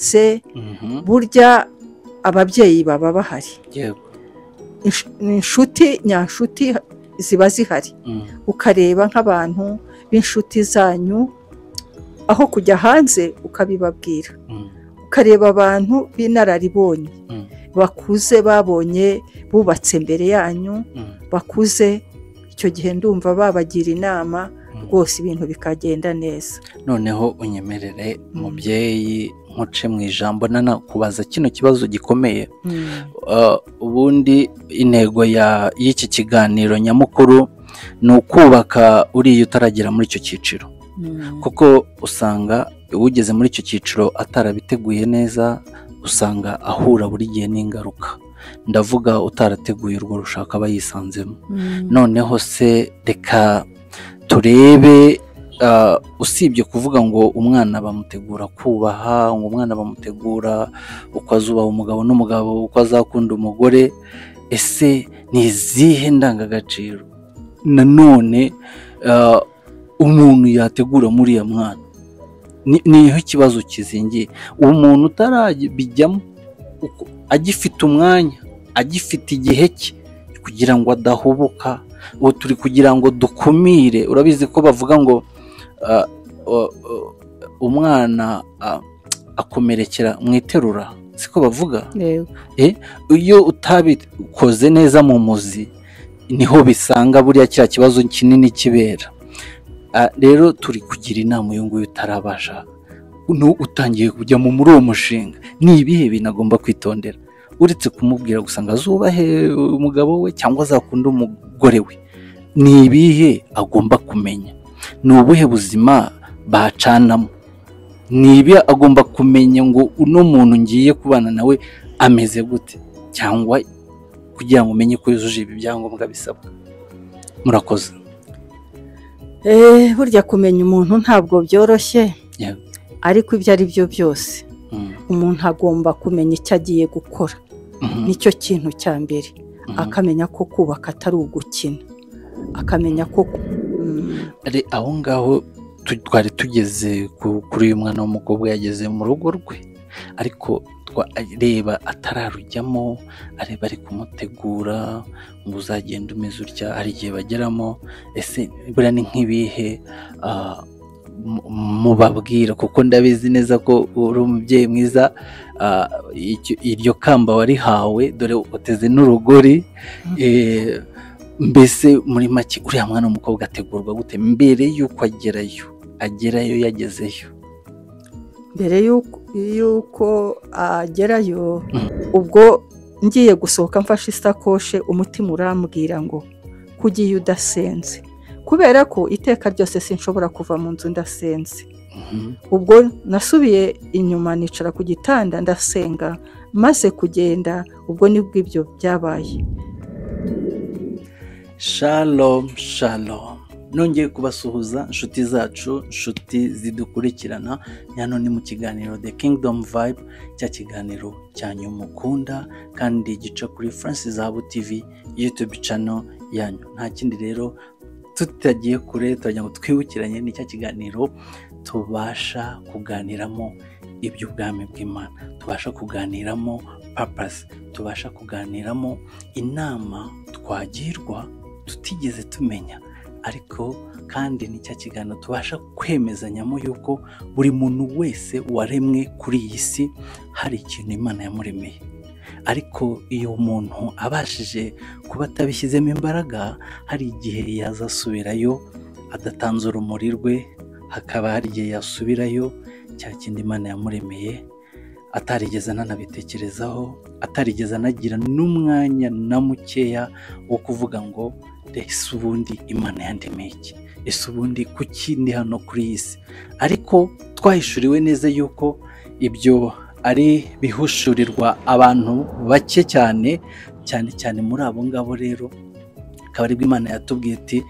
Wubatse, burya ababyeyi baba bahari. Inshuti nyanshuti ziba zihari, ukareba nk'abantu b'inshuti zanyu, aho kujya hanze ukabibabwira, ukareba abantu b'inararibonye bakuze, babonye bubatse mbere yanyu, bakuze. Icyo gihe ndumva babagira inama rwose, ibintu bikagenda neza. Noneho unyemerere, mubyeyi, nkuce mu ijambo nanakubaza kino kibazo gikomeye. Ubundi intego y'iki kiganiro nyamukuru ni ukubaka uriya utaragera muri icyo cyiciro, kuko usanga ugeze muri icyo cyiciro atarabiteguye neza, usanga ahura buri gihe n'ingaruka. Ndavuga utarateguye urwo rushaka aba yisanzemo. Noneho se reka turebe, usibye kuvuga ngo umwana bamutegura kubaha, ngo umwana bamutegura uko azubaha umugabo n'umugabo uko azakunda umugore, ese ni izihe ndangagaciro nanone umuntu yategura muri uriya mwana? Niho ikibazo kizingiye. Umuntu utarabijyamo agifite umwanya, agifite igihe cye, kugira ngo adahubuka. Ubu turi kugira ngo dukumire. Urabizi ko bavuga ngo umwana akomerekera mu iterura, siko bavuga? Iyo utabikoze neza mu muzi, niho bisanga buriya kiriya kibazo kinini kibera. Rero turi kugira inama uyu nguyu utarabasha, utangiye kujya muri uwo mushinga, ni ibihe bintu agomba kwitondera, uretse kumubwira gusa ngo azubahe umugabo we cyangwa azakunde umugore we? Ni ibihe agomba kumenya? Ni ubuhe buzima bacanamo? Ni ibi agomba kumenya ngo uno muntu ngiye kubana nawe ameze gute, cyangwa kugira ngo umenye ko yujuje ibi byangombwa bisabwa? Murakoze. Burya kumenya umuntu ntabwo byoroshye, ariko ibyo ari byo byose umuntu agomba kumenya icyo agiye gukora, nicyo kintu cya mbere. Akamenya ko kubaka atari ugukina, akamenya ko Aho ngaho twari tugeze kuri uyu mwana w'umukobwa yageze mu rugo rwe, ariko reba atararujyamo, areba ari kumutegura ngo uzagenda umeze utya. Hari igihe bageramo, ese buriya ni nk'ibihe mubabwira? Kuko ndabizi neza ko uri umubyeyi mwiza, iryo kamba warihawe, dore uteze n'urugori. Mbese muri make, uriya mwana w'umukobwa ategurwa gute mbere y'uko agerayo yagezeyo? Mbere y'uko agerayo, ubwo ngiye gusohoka mfashe isakoshe, umutima urambwira ngo kugiye udasenze, kubera ko iteka ryose sinshobora kuva mu nzu ndasenze. Ubwo nasubiye inyuma, nicara ku gitanda, ndasenga. Maze kugenda, ubwo nibwo ibyo byabaye. Shalom, shalom! Nongeye kubasuhuza, inshuti zacu, inshuti zidukurikirana. Hano ni mu kiganiro The Kingdom Vibe, cya kiganiro cyanyu mukunda kandi gica kuri Francis Zahabu TV YouTube channel yanyu. Nta kindi rero, tutagiye kure, turagira ngo twibukiranye, ni cya kiganiro tubasha kuganiramo iby'ubwami bw'Imana, tubasha kuganiramo purpose, tubasha kuganiramo inama twagirwa tutigeze tumenya. Ariko kandi ni cya kiganiro tubasha kwemezanyamo yuko buri muntu wese waremwe kuri iyi si hari ikintu Imana yamuremeye, ariko iyo umuntu abashije kuba atabishyizemo imbaraga, hari igihe yazasubirayo adatanze urumuri rwe, hakaba hari igihe yasubirayo cya kindi Imana yamuremeye atarigeze ananabitekerezaho, atarigeze anagira n'umwanya na mukeya wo kuvuga ngo: "Ese ubundi Imana yandemeye iki? Ese ubundi kuki ndi hano kuri iyi si?" Ariko twahishuriwe neza yuko ibyo ari bihishurirwa abantu bake cyane cyane cyane. Muri abo ngabo rero akaba aribwo Imana yatubwiye iti: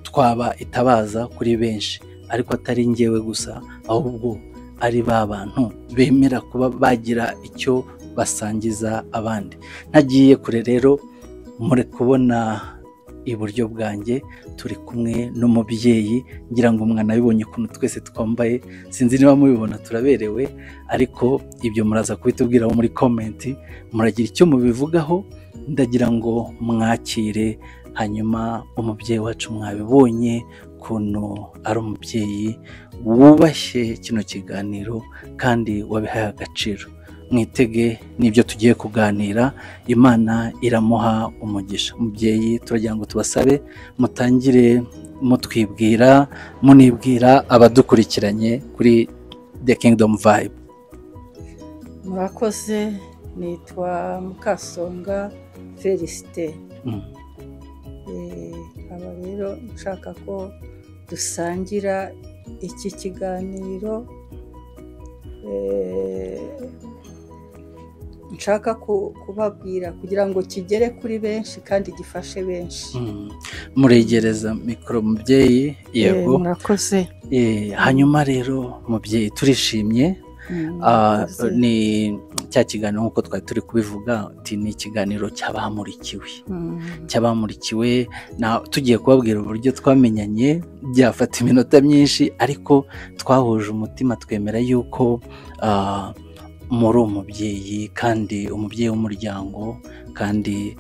"Twaba itabaza kuri benshi, ariko atari ngewe gusa, ahubwo ari ba bantu bemera kuba bagira icyo basangiza abandi." Ntagiye kure rero, muri kubona Iburyo bwanjye turi kumwe n'umubyeyi, ngira ngo mwanabibonye ukuntu twese twambaye, sinzi niba mubibona turaberewe, ariko ibyo muraza kubitubwiraho muri komenti, muragira icyo mubivugaho. Ndagira ngo mwakire hanyuma umubyeyi wacu, mwabibonye ukuntu ari umubyeyi wubashye kino kiganiro kandi wabihaye agaciro. Mwitege n'ibyo tugiye kuganira, Imana iramuha umugisha. Umubyeyi, turagira ngo tubasabe mutangire mutwibwira, munibwira abadukurikiranye kuri The Kingdom Vibe. Murakoze, nitwa Mukasonga Felicite. Aba rero nshaka ko dusangira iki kiganiro, nshaka kubabwira kugira ngo kigere kuri benshi kandi gifashe benshi. Muregereza mikoro mubyeyi. Yego, murakoze. Hanyuma rero mubyeyi, turishimye. Ni cya kiganiro nk'uko twari turi kubivuga, ni ikiganiro cy'abamurikiwe, cy'abamurikiwe. Tugiye kubabwira uburyo twamenyanye, byafata iminota myinshi, ariko twahuje umutima twemera yuko muri umubyeyi kandi umubyeyi w'umuryango, kandi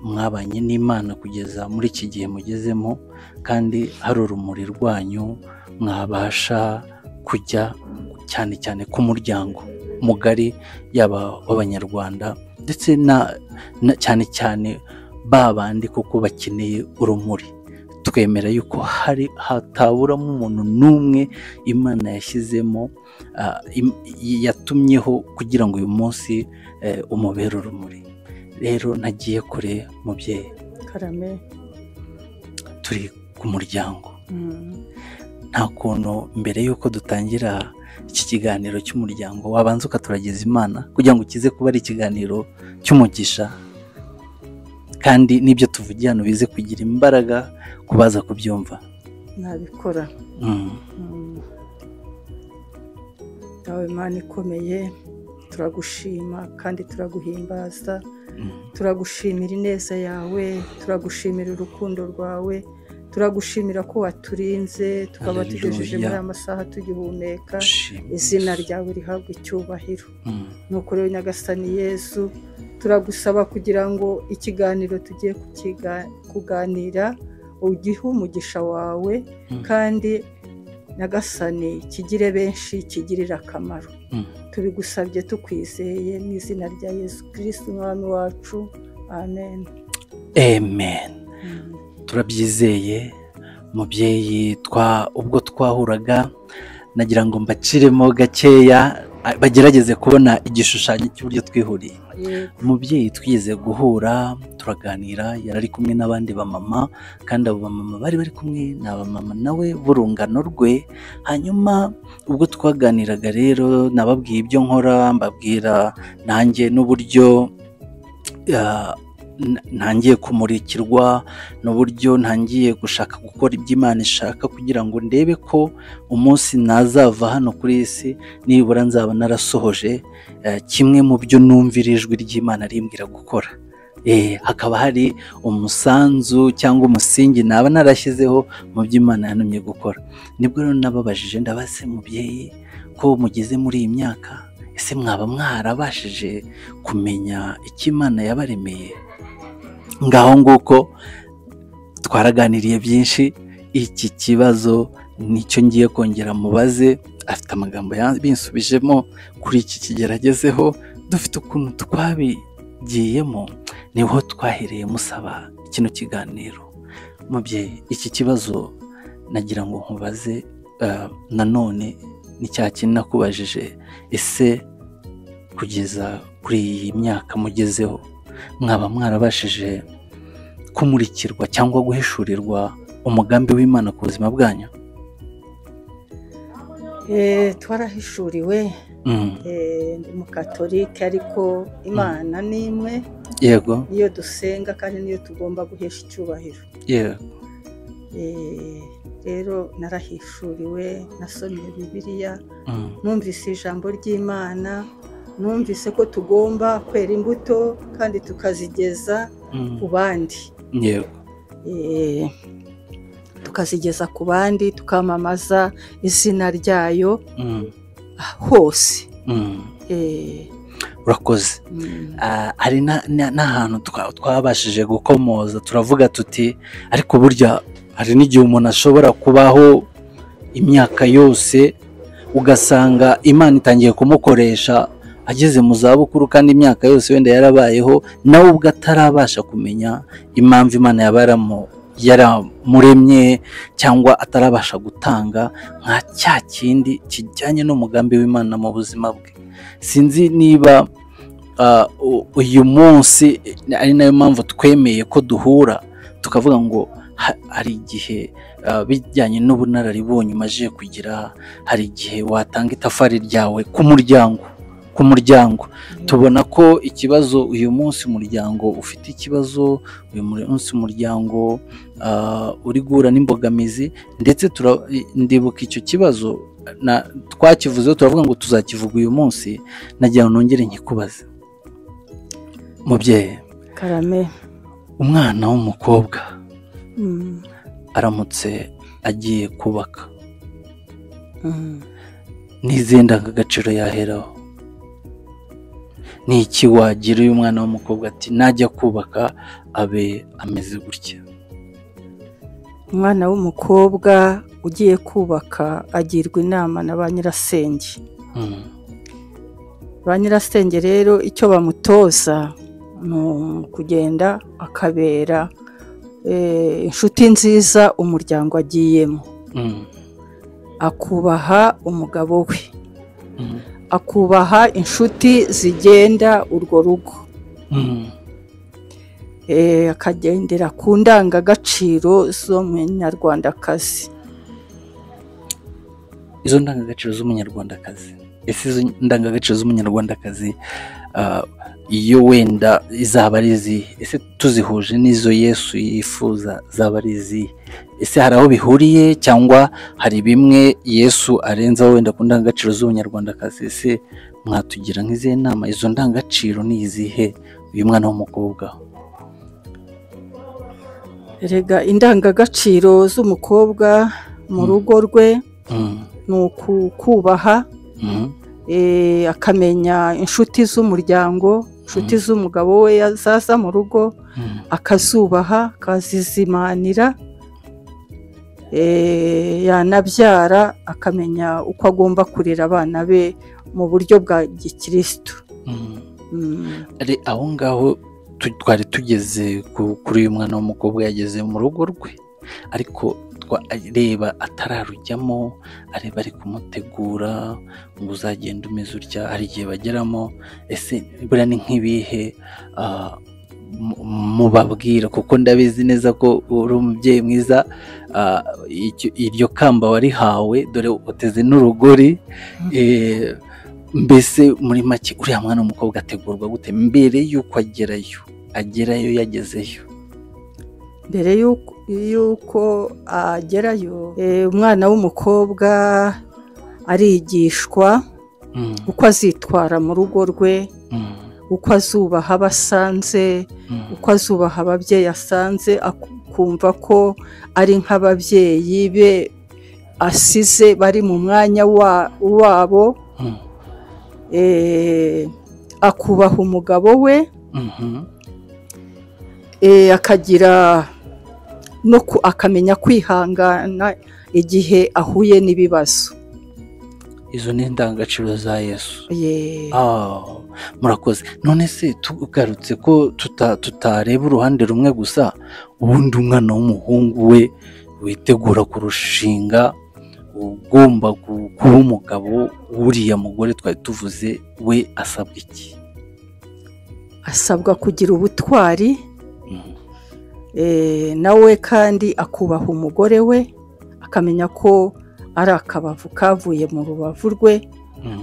mwabanye n'Imana kugeza muri iki gihe mugezemo, kandi hari urumuri rwanyu mwabasha kujya cyane cyane ku muryango mugari, yaba w'Abanyarwanda ndetse na cyane cyane babandi kuko bakeneye urumuri. Twemera yuko hari hataburamo umuntu n'umwe Imana yashyizemo, yatumyeho kugira ngo uyu munsi umubere urumuri. Rero nagiye kure mubyeyi. Karame. Turi ku muryango. Nta kuntu mbere yuko dutangira iki kiganiro cy'umuryango wabanza ukaturagiza Imana kugira ngo kize kuba ari ikiganiro cy'umugisha, kandi n'ibyo tuvugiye hano bize kugira imbaraga kubaza kubyumva. Nabikora. Dawe Imana ikomeye, turagushima kandi turaguhimbaza, turagushimira ineza yawe, turagushimira urukundo rwawe, turagushimira ko waturinze tukaba tugejeje muri amasaha tugihumeka. Izina ryawe rihabwe icyubahiro. Nuko rero Nyagasani Yesu, turagusaba kugira ngo ikiganiro tugiye kuganira ugihe umugisha wawe, kandi Nyagasani kigire benshi kigirira akamaro. Tubigusabye tukwizeye mu izina rya Yesu Kristo Umwami wacu, amen. Amen. Turabyizeye mubyeyi. Ubwo twahuraga nagira ngo mbaciremo gakeya bagerageze kubona igishushanyo cy'uburyo twihuriye. Umubyeyi twigeze guhura turaganira, yari ari kumwe n'abandi bamama, kandi abo bamama bari bari kumwe ni abamama nawe b'urungano rwe. Hanyuma ubwo twaganiraga rero nababwiye ibyo nkora, mbabwira nanjye n'uburyo ntangiye kumurikirwa, n'uburyo ntangiye gushaka gukora ibyo Imana ishaka kugira ngo ndebe ko umunsi nazava hano kuri iyi si nibura nzaba narasohoje kimwe mu byo numvira ijwi ry'Imana rimbwira gukora. Hakaba hari umusanzu cyangwa umusingi naba narashyizeho mu byo Imana yantumye gukora. Nibwo rero nababajije, ndabaze mubyeyi ko mugeze muri iyi myaka, ese mwaba mwarabashije kumenya icyo Imana yabaremeye? Ngaho nguko twaraganiriye byinshi. Iki kibazo nicyo ngiye kongera mubaze, afite amagambo yabinsubijemo kuri iki kigeragezeho. Dufite ukuntu twabigiyemo, niho twahereye musaba kino kiganiro. Mubyeyi, iki kibazo nagira ngo nkubaze nanone ni cya kintu nakubajije, ese kugeza kuri iyi myaka mugezeho mwaba mwarabashije kumurikirwa cyangwa guhishurirwa umugambi w'Imana ku buzima bwanyu? Twarahishuriwe. Ndi Umukatolike, ariko Imana ni imwe. Yego, niyo dusenga kandi niyo tugomba guhesha icyubahiro. Yego. Rero narahishuriwe, nasomye Bibiliya, numvise ijambo ry'Imana, numvise ko tugomba kwera imbuto kandi tukazigeza ku bandi. Yego. Tukazigeza ku bandi, tukamamaza izina ryayo hose. Urakoze. Hari n'ahantu twabashije gukomoza, turavuga tuti ariko burya hari n'igihe umuntu ashobora kubaho imyaka yose ugasanga Imana itangiye kumukoresha ageze mu zabukuru, kandi imyaka yose wenda yarabayeho nawe ubwo atarabasha kumenya impamvu Imana yaba yaramuremye, cyangwa atarabasha gutanga nka cya kindi kijyanye n'umugambi w'Imana mu buzima bwe. Sinzi niba uyu munsi ari nayo mpamvu twemeye ko duhura tukavuga ngo hari igihe bijyanye n'ubunararibonye umaze kugira, hari igihe watanga itafari ryawe ku muryango. Ku muryango tubona ko ikibazo uyu munsi umuryango ufite ikibazo, uyu munsi umuryango uri guhura n'imbogamizi, ndetse ndibuka icyo kibazo twakivuzeho turavuga ngo tuzakivuga uyu munsi. Nagira ngo nongere nkikubaze mubyeyi. Karame. Umwana w'umukobwa aramutse agiye kubaka, n'izihe ndangagaciro yaheraho? Ni iki wagira uyu mwana w'umukobwa ati najya kubaka abe ameze gutya? Umwana w'umukobwa ugiye kubaka agirwa inama na ba nyirasenge. Ba nyirasenge rero icyo bamutoza ni ukugenda akabera inshuti nziza umuryango agiyemo, akubaha umugabo we, akubaha inshuti zigenda urwo rugo, akagendera ku ndangagaciro z'umunyarwandakazi. Izo ndangagaciro z'umunyarwandakazi, ese izo ndangagaciro z'umunyarwandakazi iyo wenda izaba ari izihe? Ese tuzihuje n'izo Yesu yifuza zaba ari izihe? Ese hari aho bihuriye cyangwa hari bimwe Yesu arenzaho wenda ku ndangagaciro z'umunyarwandakazi? Ese mwatugira nk'izihe nama? Izo ndangagaciro ni izihe uyu mwana w'umukobwa? Erega indangagaciro z'umukobwa mu rugo rwe ni ukubaha, akamenya inshuti z'umuryango, inshuti z'umugabo we zaza mu rugo, akazubaha, akazizimanira, yanabyara akamenya uko agomba kurera abana be mu buryo bwa gikristo. Aho ngaho twari tugeze kuri uyu mwana w'umukobwa yageze mu rugo rwe, ariko reba atararujyamo, areba ari kumutegura ngo uzagenda umeze utya, hari igihe bageramo. Ese buriya ni nk'ibihe mubabwira? Kuko ndabizi neza ko uri umubyeyi mwiza, iryo kamba warihawe, dore uteze n'urugori. Mbese muri make uriya mwana w'umukobwa ategurwa gute mbere y'uko agerayo? Agerayo yagezeyo mbere y'uko agerayo, umwana w'umukobwa arigishwa uko azitwara mu rugo rwe, uko azubaha abasanze, uko azubaha ababyeyi asanze, akumva ko ari nk'ababyeyi be asize bari mu mwanya wabo, akubaha umugabo we, akagira no akamenya kwihangana igihe ahuye n'ibibazo. Izo ni indangagaciro za Yesu. Murakoze. None se tugarutse ko tutareba uruhande rumwe gusa, ubundi umwana w'umuhungu we witegura kurushinga, ugomba kuba umugabo w'uriya mugore twari tuvuze, we asabwa iki? Asabwa kugira ubutwari, nawe kandi akubaha umugore we, akamenya ko ari akabavu kavuye mu rubavu rwe,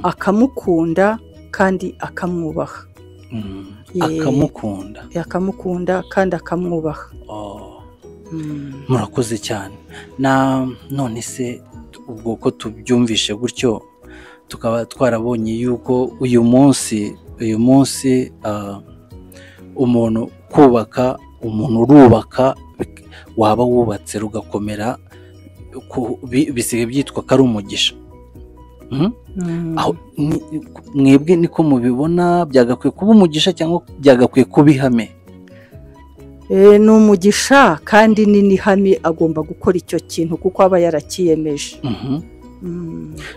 akamukunda kandi akamwubaha. Akamukunda kandi akamwubaha. Murakoze cyane. None se ubwo ko tubyumvishe gutyo, tukaba twarabonye yuko uyu munsi umuntu kubaka, umuntu urubaka, waba wubatse rugakomera, bisigaye byitwa ko ari umugisha. Aho mwebwe niko mubibona, byagakwiye kuba umugisha cyangwa byagakwiye kuba ihame? Ni umugisha kandi ni n'ihame, agomba gukora icyo kintu kuko aba yarakiyemeje.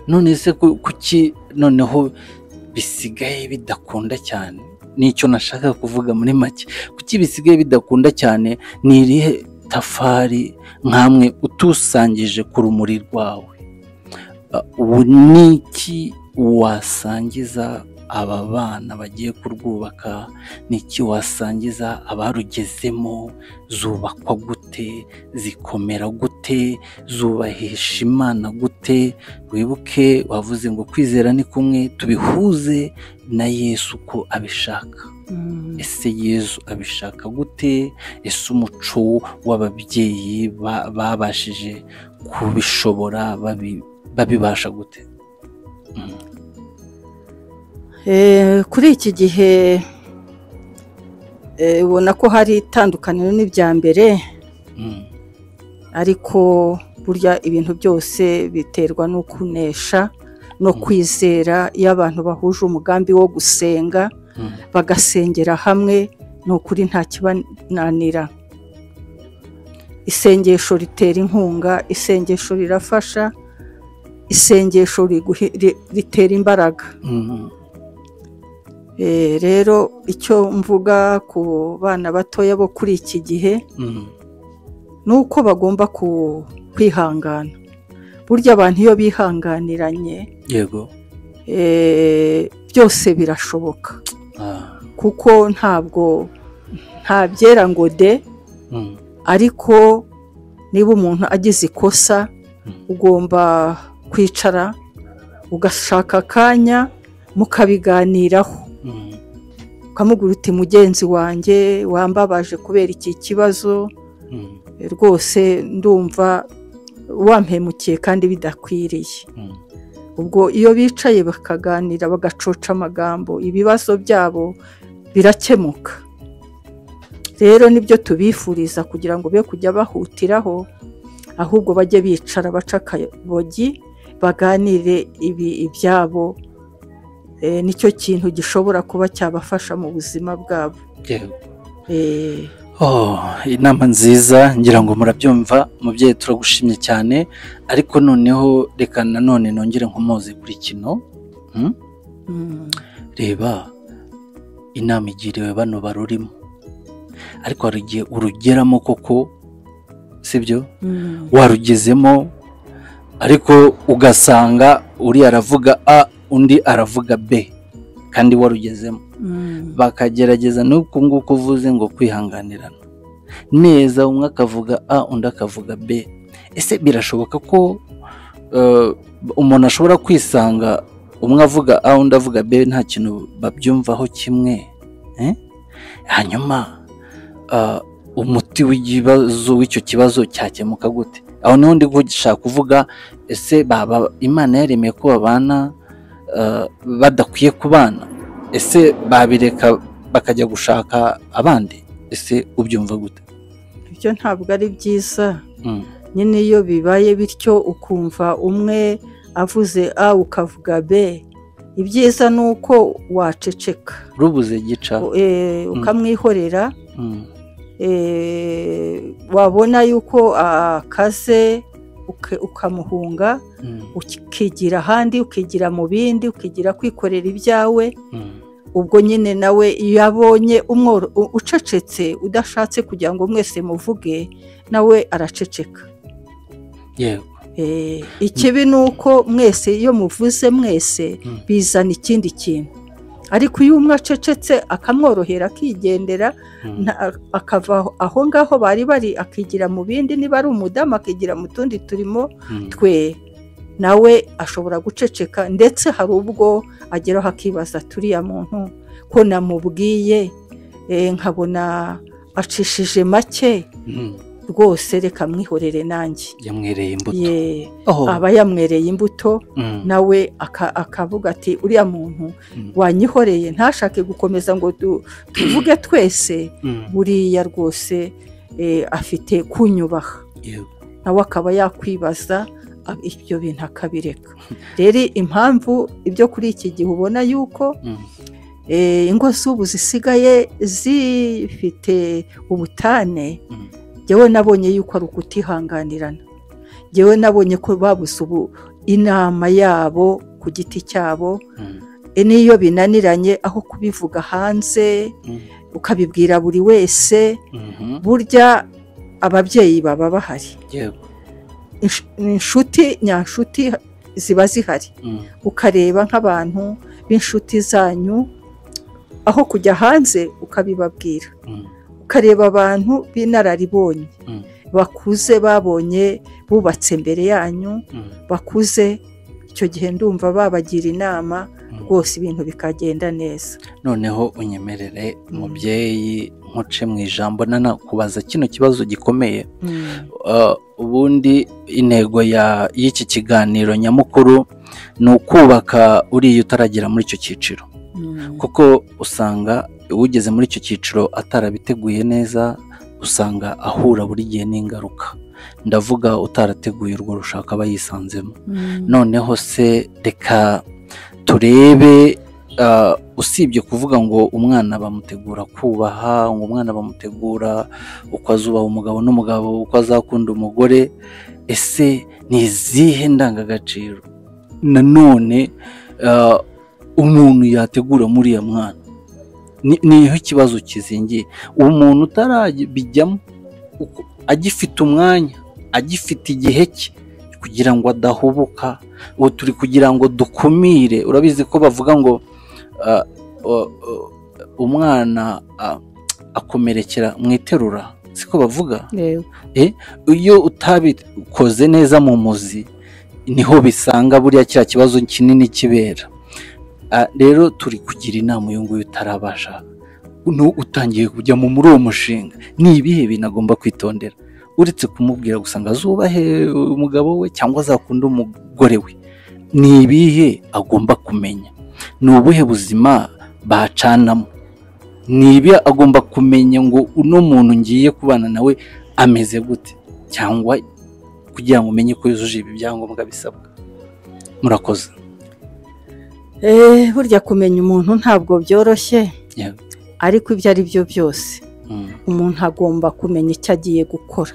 None se kuki noneho bisigaye bidakunda cyane? Nicyo nashaka kuvuga muri make. Kuki bisigaye bidakunda cyane? Ni irihe tafari nkamwe utusangije ku rumuri rwawe? Ubu niki wasangiza aba bana bagiye kurwubaka? Niki wasangiza abarugezemo? Zubakwa gute? Zikomera gute? Zubahisha Imana gute? Wibuke wavuze ngo kwizera ni kumwe, tubihuze na Yesu ko abishaka. Ese Yesu abishaka gute? Ese umuco w'ababyeyi babashije kubishobora babibasha gute? Kuri iki gihe ubona ko hari itandukaniro n'ibya mbere, ariko burya ibintu byose biterwa no kunesha no kwizera. Iyo abantu bahuje umugambi wo gusenga, bagasengera hamwe, ni ukuri nta kibananira. Isengesho ritera inkunga, isengesho rirafasha, isengesho ritera imbaraga. Rero icyo mvuga ku bana batoya bo kuri iki gihe ni uko bagomba kwihangana. Burya abantu iyo bihanganiranye, yego, byose birashoboka. Kuko ntabwo ntabyera ngo de, ariko niba umuntu agize ikosa, ugomba kwicara ugashaka akanya mukabiganiraho, ukamubwira uti mugenzi wanjye wambabaje kubera iki kibazo, rwose ndumva wampemukiye kandi bidakwiriye. Ubwo iyo bicaye bakaganira, bagacoca amagambo, ibibazo byabo birakemuka. Rero nibyo tubifuriza, kugira ngo be kujya bahutiraho, ahubwo bajye bicara baca akabogi baganire ibyabo. Nicyo kintu gishobora kuba cyabafasha mu buzima bwabo. Inama nziza, ngira ngo murabyumva. Mubyeyi turagushimye cyane, ariko noneho reka nanone nongere nkomoze kuri kino. Reba inama igiriwe bano barurimo, ariko hari igihe urugeramo koko, sibyo? Warugezemo ariko ugasanga uri aravuga A, undi aravuga B, kandi warugezemo. Bakagerageza n'uko nguko uvuze ngo kwihanganirana neza, umwe akavuga A undi akavuga B. Ese birashoboka ko umuntu ashobora kwisanga umwe avuga A undi avuga B, nta kintu babyumvaho kimwe? Hanyuma umuti w'ikibazo w'icyo kibazo cyakemuka gute? Aho niho ndi gushaka kuvuga, ese baba Imana yaremeye ko babana badakwiye kubana? Ese babireka bakajya gushaka abandi? Ese ubyumva gute? Ibyo ntabwo ari byiza. Nyine iyo bibaye bityo, ukumva umwe avuze A ukavuga B, ibyiza ni uko waceceka, rubuze gica, ukamwihorera. Wabona yuko akaze ukamuhunga, ukigira ahandi, ukigira mu bindi, ukigira kwikorera ibyawe. Ubwo nyine nawe iyo abonye ucecetse, udashatse kugira ngo mwese muvuge, nawe araceceka. Ikibi ni uko mwese iyo muvuze mwese bizana ikindi kintu, ariko iyo umwe acecetse akamworohera akigendera, akava aho ngaho bari bari akigira mu bindi, niba ari umudamu akigira mu tundi turimo twe, nawe ashobora guceceka. Ndetse hari ubwo ageraho akibaza, turiya muntu ko namubwiye nkabona acishije make, rwose reka mwihorere nanjye. Yamwereye imbuto. Aba yamwereye imbuto, nawe akavuga ati uriya muntu wanyihoreye ntashake gukomeza ngo tuvuge twese, buriya rwose afite kunyubaha, nawe akaba yakwibaza ibyo bintu akabireka. Rero impamvu ibyo kuri iki gihe ubona yuko ingo z'ubu zisigaye zifite ubutane, njyewe nabonye yuko ari ukutihanganirana. Njyewe nabonye ko babuze ubu inama yabo ku giti cyabo, n'iyo binaniranye aho kubivuga hanze ukabibwira buri wese, burya ababyeyi baba bahari, inshuti nyanshuti ziba zihari, ukareba nk'abantu b'inshuti zanyu aho kujya hanze ukabibabwira, ukareba abantu b'inararibonye bakuze, babonye bubatse mbere yanyu, bakuze, icyo gihe ndumva babagira inama rwose ibintu bikagenda neza. Noneho unyemerere mubyeyi nkuce mu ijambo nanakubaza kino kibazo gikomeye. Ubundi intego y'iki kiganiro nyamukuru ni ukubaka uriya utaragera muri icyo cyiciro, kuko usanga ugeze muri icyo cyiciro atarabiteguye neza, usanga ahura buri gihe n'ingaruka. Ndavuga utarateguye urwo rushaka aba yisanzemo. Noneho se reka turebe, usibye kuvuga ngo umwana bamutegura kubaha, ngo umwana bamutegura uko azubaha umugabo n'umugabo uko azakunda umugore, ese ni izihe ndangagaciro nanone umuntu yategura muri ya mwana? Niho ikibazo kizingiye. Umuntu utarabijyamo agifite umwanya, agifite igihe cye kugira ngo adahubuka, ubu turi kugira ngo dukumire. Urabizi ko bavuga ngo umwana akomerekera mu iterura, siko bavuga? Iyo utabikoze neza mu muzi niho bisanga buriya kiriya kibazo kinini kibera. Rero turi kugira inama uyu nguyu utarabasha, utangiye kujya muri uwo mushinga, ni ibihe bintu agomba kwitondera uretse kumubwira gusa ngo azubahe umugabo we cyangwa azakunde umugore we? Ni ibihe agomba kumenya? Ni ubuhe buzima bacanamo? Ni ibi agomba kumenya ngo uno muntu ngiye kubana nawe ameze gute, cyangwa kugira ngo umenye ko yujuje ibi byangombwa bisabwa? Murakoze. Burya kumenya umuntu ntabwo byoroshye, ariko ibyo ari byo byose umuntu agomba kumenya icyo agiye gukora,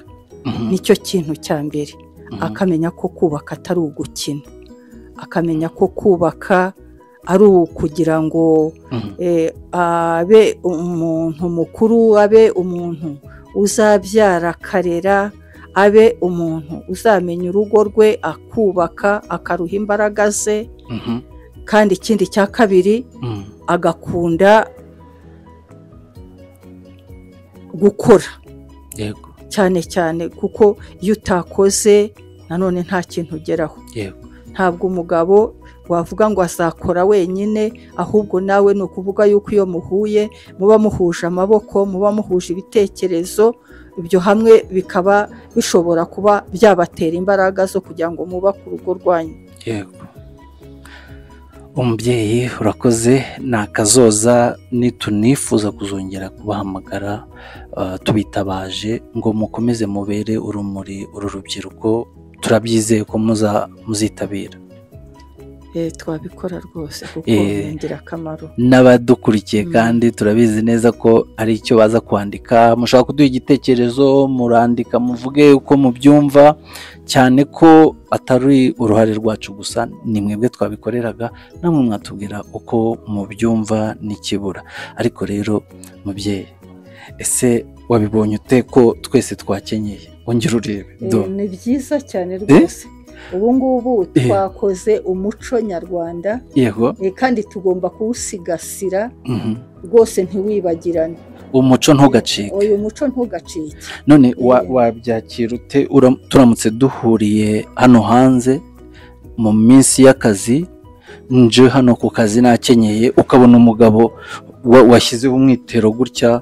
nicyo kintu cya mbere. Akamenya ko kubaka atari ugukina, akamenya ko kubaka ari ukugira ngo abe umuntu mukuru, abe umuntu uzabyara akarera, abe umuntu uzamenya urugo rwe akubaka akaruha imbaraga ze. Kandi ikindi cya kabiri, agakunda gukora cyane cyane, kuko iyo utakoze nanone nta kintu ugeraho. Ntabwo umugabo wavuga ngo azakora wenyine, ahubwo nawe ni ukuvuga yuko iyo muhuye muba muhuje amaboko, muba muhuje ibitekerezo, ibyo hamwe bikaba bishobora kuba byabatera imbaraga zo kugira ngo mubake urugo rwanyu. Yego. Umubyeyi urakoze, ni akazoza nitunifuza kuzongera kubahamagara tubitabaje ngo mukomeze mubere urumuri uru rubyiruko, turabyizeye ko muzitabira. Twabikora rwose kuko ni ingirakamaro. N'abadukurikiye kandi turabizi neza ko ari icyo baza kwandika, mushobora kuduha igitekerezo, murandika muvuge uko mubyumva, cyane ko atari uruhare rwacu gusa, ni mwebwe twabikoreraga, namwe mwatubwira uko mubyumva n'ikibura. Ariko rero mubyeyi, ese wabibonye ute ko twese twakenyeye? Ongera urebe. Ni byiza cyane rwose. Ubu ngubu twakoze umuco nyarwanda, kandi tugomba kuwusigasira rwose ntiwibagirane. Umuco ntugacike. Uyu muco ntugacike. None wabyakira ute turamutse duhuriye hano hanze mu minsi y'akazi, nje hano ku kazi nakenyeye, ukabona umugabo washyizeho umwitero gutya,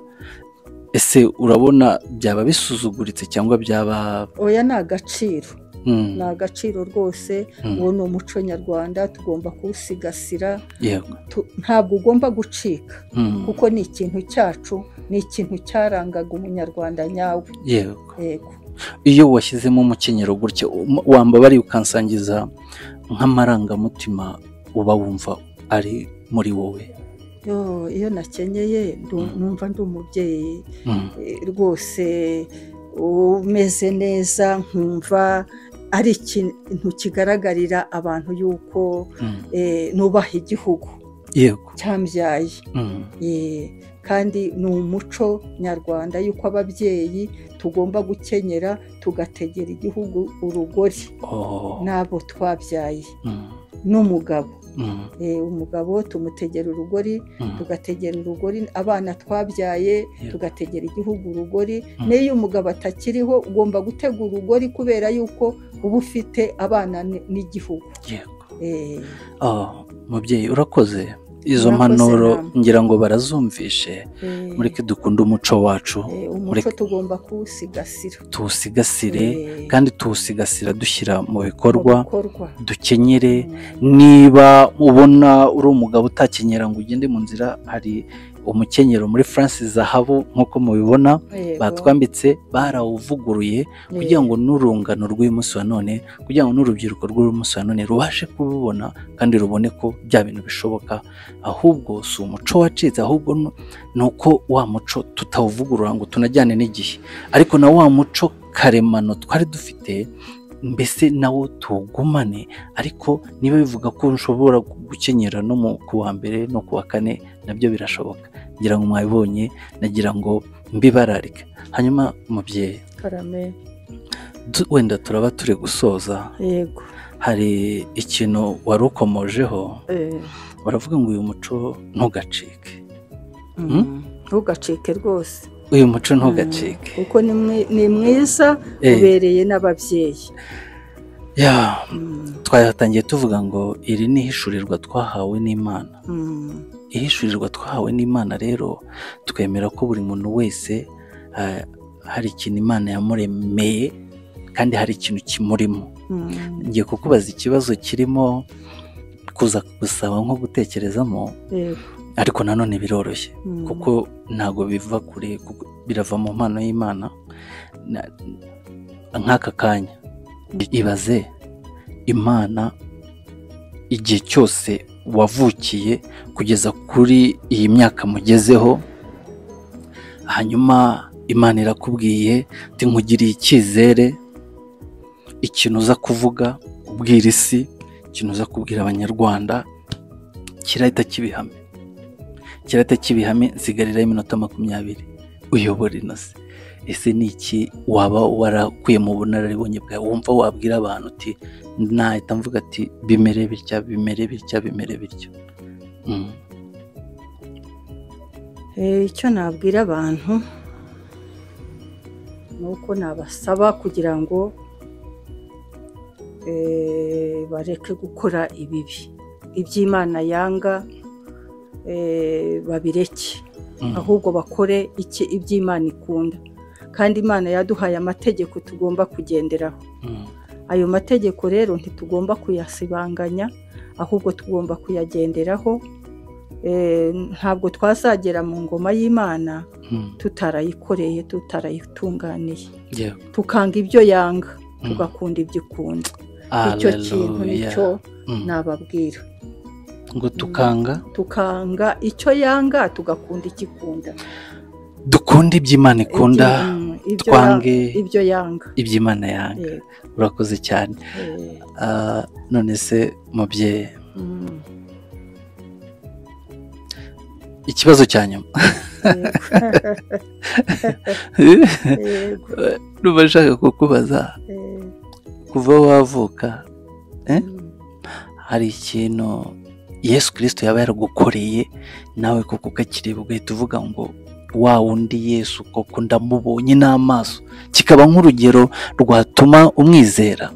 ese urabona byaba bisuzuguritse cyangwa byaba? Oya, ni agaciro. Ni agaciro rwose. Uwo ni umuco nyarwanda, tugomba kuwusigasira. Ntabwo ugomba gucika, kuko ni ikintu cyacu, ni ikintu cyarangaga umunyarwanda nyawe. Yego. Iyo washyizemo umukenyero gutya, wambabariye ukansangiza nk'amarangamutima uba wumva ari muri wowe? Iyo nakenyeye numva ndi umubyeyi rwose umeze neza, nkumva ari ikintu kigaragarira abantu yuko nubaha igihugu cyambyaye. Kandi ni umuco nyarwanda yuko ababyeyi tugomba gukenyera tugategera igihugu urugori n'abo twabyaye n'umugabo. Umugabo tumutegera urugori, tugategera urugori abana twabyaye, tugategera igihugu urugori. N'iyo umugabo atakiriho ugomba gutegura urugori kubera yuko uba ufite abana n'igihugu. Mubyeyi urakoze. Izo mpanuro ngira ngo barazumvishe. Mureke dukunde umuco wacu, umuco tugomba kuwusigasira, tuwusigasire kandi tuwusigasira dushyira mu bikorwa, dukenyere. Niba ubona uri umugabo utakenyera ngo ugende mu nzira, hari umukenyero muri France Zahabu nk'uko mubibona batwambitse, barawuvuguruye kugira ngo n'urungano rw'uyu munsi wa none, kugira ngo n'urubyiruko rw'uyu munsi wa none rubashe kububona kandi rubone ko bya bintu bishoboka. Ahubwo si umuco wacitse, ahubwo ni uko wa muco tutawuvugurura ngo tunajyane n'igihe, ariko na wa muco karemano twari dufite mbese nawo tugumane. Ariko niba bivuga ko nshobora gukenyera no mu kuwa mbere no kuwa kane, nabyo birashoboka. Ngira ngo mwabibonye, nagira ngo mbibararike. Hanyuma mubyeyi, wenda turaba turi gusoza. Yego. Hari ikintu wari ukomojeho, baravuga ngo uyu muco ntugacike. Ntugacike rwose. Uyu muco ntugacike kuko ni mwiza, ubereye n'ababyeyi. Twatangiye tuvuga ngo iri ni ihishurirwa twahawe n'Imana. Ihishurirwa twahawe n'Imana rero, twemera ko buri muntu wese hari ikintu Imana yamuremeye kandi hari ikintu kimurimo. Ngiye kukubaza ikibazo kirimo kuza kugusaba nko gutekerezamo, ariko nanone biroroshye kuko ntago biva kure, birava mu mpano y'Imana. Nk'aka kanya ibaze Imana igihe cyose wavukiye kugeza kuri iyi myaka mugezeho, hanyuma Imana irakubwiye ati nkugiriye icyizere, ikintu uza kuvuga ubwira isi, ikintu uza kubwira abanyarwanda kirahita kibihame, kirahita kibihame. Nsigariraho iminota 20 uyobora ino si. Ese ni iki waba warakuye mu bunararibonye bwawe wumva wabwira abantu uti nahita mvuga ati bimere bitya, bimere bitya, bimere bityo? Icyo nabwira abantu ni uko nabasaba kugira ngo bareke gukora ibibi, iby'Imana yanga babireke, ahubwo bakore iki iby'Imana ikunda. Kandi Imana yaduhaye amategeko tugomba kugenderaho. Ayo mategeko rero ntitugomba kuyasibanganya, ahubwo tugomba kuyagenderaho. Ntabwo twazagera mu ngoma y'Imana tutarayikoreye, tutarayitunganiye. Tukanga ibyo yanga, tugakunda ibyo ikunda. Icyo kintu nicyo nababwira. Ngo tukanga icyo yanga, tugakunda ikikunda. Dukunde ibyo Imana ikunda, twange ibyo yanga, ibyo Imana yanga. Urakoze cyane. None se mubyeyi, ikibazo cya nyuma nuba nshaka kukubaza, kuva wavuka hari ikintu Yesu Kristo yaba yaragukoreye nawe kuko ukakireba ugahita uvuga ngo wa wundi Yesu koko ndamubonye n'amaso, kikaba nk'urugero rwatuma umwizera?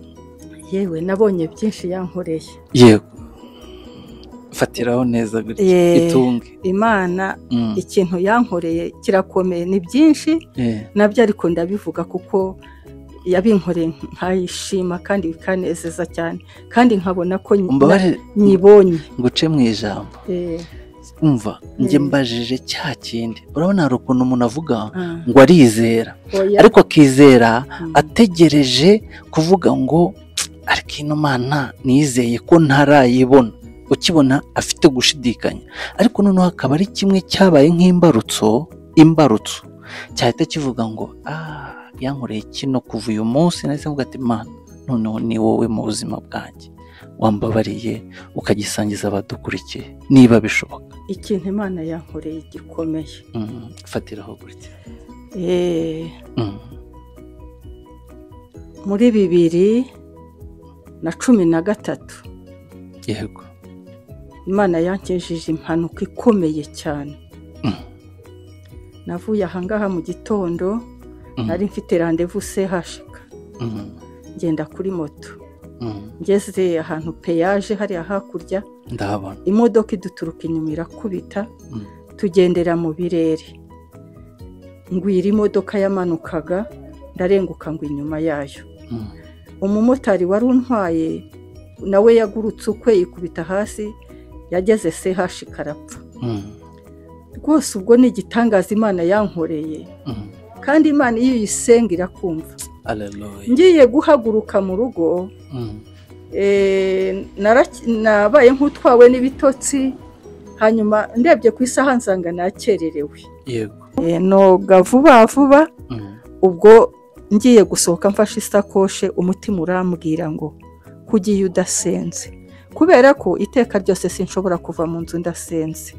Yewe, nabonye byinshi yankoreye. Yego, fatiraho neza gutya itunge Imana. Ikintu yankoreye kirakomeye, ni byinshi nabyo, ariko ndabivuga kuko Yabinkoreye nkayishima kandi bikanezeza cyane, kandi nkabona ko nyibonye. Nguce mu ijambo. Umva njye mbajije cya kindi, urabona hari ukuntu umuntu avuga ngo arizera, ariko akizera ategereje kuvuga ngo ariko ino Mana nizeye ko ntarayibona, ukibona afite gushidikanya, ariko noneho akaba ari kimwe cyabaye nk'imbarutso, imbarutso cyahita kivuga ngo yankoreye kino kuva uyu munsi nahise mvuga ati Mana noneho ni wowe mu buzima bwanjye wambabariye, ukagisangiza abadukurikiye niba bishoboka. Ikintu Imana yankoreye gikomeye. Fatiraho gutya. Muri 2013 yego, Imana yankijije impanuka ikomeye cyane. Navuye ahangaha mu gitondo, nari mfite rendez-vous CHK, ngenda kuri moto, ngeze ahantu peyaje hariya hakurya, ndahabona imodoka iduturuka inyuma irakubita, tugendera mu birere, ngwira imodoka yamanukaga, ndarenguka ngo inyuma yayo. Umumotari wari untwaye nawe yagurutse ukwe yikubita hasi, yageze CHK arapfa. Rwose ubwo ni igitangaza Imana yankoreye, kandi Imana iyo uyisenga irakumva. Ngiye guhaguruka mu rugo, nabaye nk'utwawe n'ibitotsi, hanyuma ndebye ku isaha nsanga nakererewe. Noga vuba vuba, ubwo ngiye gusohoka mfashe isakoshe, umutima urambwira ngo kugiye udasenze, kubera ko iteka ryose sinshobora kuva mu nzu ndasenze.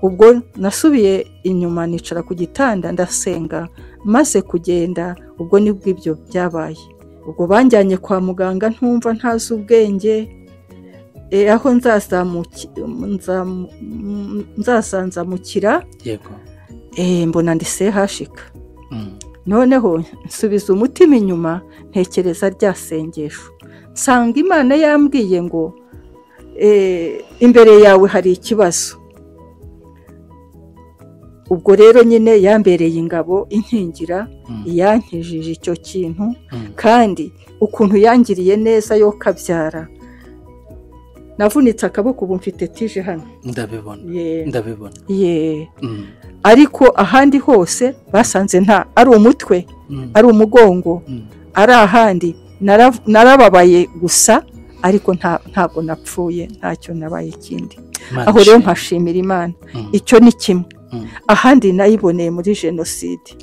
Ubwo nasubiye inyuma nicara ku gitanda ndasenga, maze kugenda ubwo nibwo ibyo byabaye. Ubwo banjyanye kwa muganga ntumva ntazi ubwenge, aho nzazanzamukira, yego, mbona ndi CHK. Noneho nsubiza umutima inyuma ntekereza rya sengesho, nsanga Imana yambwiye ngo imbere yawe hari ikibazo. Ubwo rero nyine yambereye ingabo inkingira, yankijije icyo kintu, kandi ukuntu yangiriye neza yo kabyara. Navunitse akaboko ubu mfite tije hano. Ndabibona. Ndabibona. Ariko ahandi hose basanze nta, ari umutwe, ari umugongo, ari ahandi narababaye gusa, ariko ntabwo napfuye, ntacyo nabaye kindi. Aho rero nkashimira Imana. Icyo ni kimwe. Ahandi nayiboneye muri jenoside.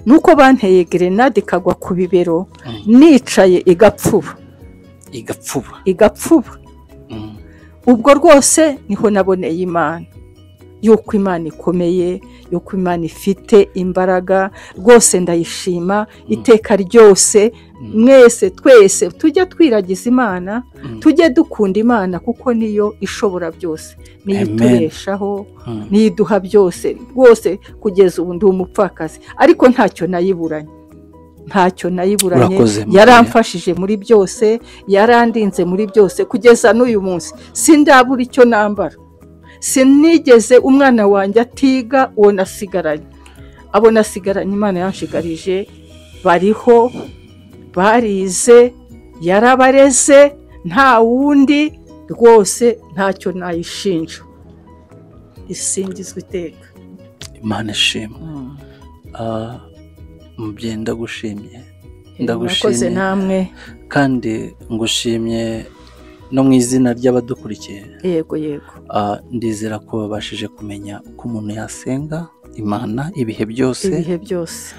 Nuko banteye grenade ikagwa ku bibero, nicaye igapfuba. Igapfuba. Ubwo rwose niho naboneye Imana, yuko Imana ikomeye, yuko Imana ifite imbaraga, rwose ndayishima iteka ryose. Mwese twese tujye twiragiza Imana, tujye dukunda Imana, kuko niyo ishobora byose, niyo itubeshaho, niyo iduha byose. Rwose kugeza ubu ndi umupfakazi, ariko ntacyo nayiburanye, ntacyo nayiburanye. Yaramfashije muri byose, yarandinze muri byose kugeza n'uyu munsi. Sindabura icyo nambara, sinigeze umwana wanjye atiga uwo nasigaranye, abo nasigaranye Imana yanshigarije bariho, barize, yarabareze, nta wundi, rwose ntacyo nayishinja. Isingizwe iteka. Imana ishimwe. Mubyeyi ndagushimye, ndagushimye namwe, kandi ngushimye no mu izina ry'abadukurikiye. Yego yego. Ndizera ko babashije kumenya uko umuntu yasenga Imana ibihe byose, ibihe byose,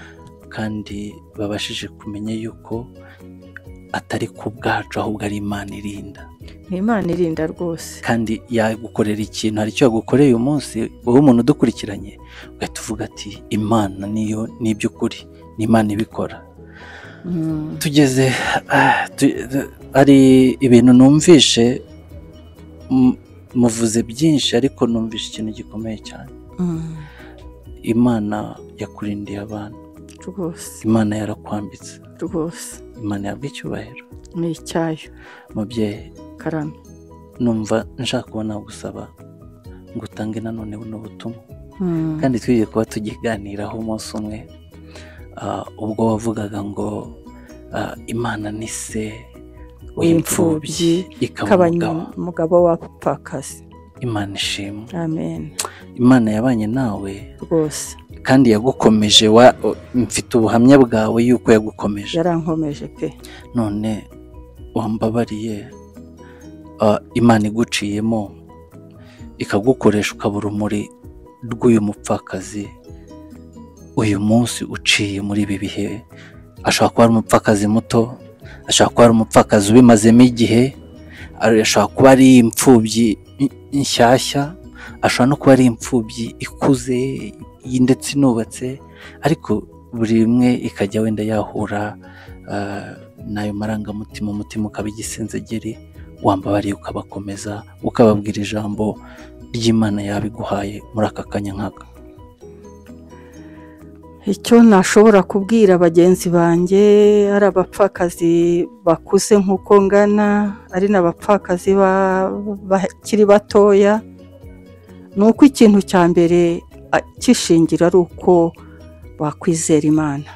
kandi babashije kumenya yuko atari ku bwacu ahubwo ari Imana irinda. Ni Imana irinda rwose. Kandi yagukorera ikintu, hari icyo yagukoreye uyu munsi, wowe umuntu udukurikiranye ugahita uvuga ati Imana niyo, ni iby'ukuri, ni Imana ibikora. Tugeze hari ibintu numvishe, muvuze byinshi, ariko numvishe ikintu gikomeye cyane. Imana yakurindiye abantu rwose, Imana yarakwambitse rwose, Imana yabwa icyubahiro ni icyayo. Mubyeyi karame, numva nshaka kubona gusaba ngo utange nanone buno butumwa, kandi twigiye kuba tugiganiraho umunsi umwe. Ubwo wavugaga ngo Imana ni se w'imfubyi ikaba umugabo w'abapfakazi. Imana ishimwe. Amen. Imana yabanye nawe rwose kandi yagukomeje. Mfite ubuhamya bwawe yuko yagukomeje. Yarankomeje pe. None wambabariye, Imana iguciyemo ikagukoresha ukaba urumuri rw'uyu mupfakazi uyu munsi uciye muri ibi bihe. Ashobora kuba ari umupfakazi muto, ashobora kuba ari umupfakazi ubimazemo igihe, ashobora kuba ari imfubyi nshyashya, ashobora no kuba ari imfubyi ikuze ndetse inubatse, ariko buri imwe ikajya wenda yahura n'ayo marangamutima, umutima ukaba igisenzegeri. Wambabariye ukabakomeza, ukababwira ijambo ry'Imana yabiguhaye muri aka kanya nk'aka. Icyo nashobora kubwira bagenzi banjye, ari abapfakazi bakuze nk'uko ngana, ari n'abapfakazi bakiri batoya, ni uko ikintu cya mbere cy'ishingiro ari uko bakwizera Imana.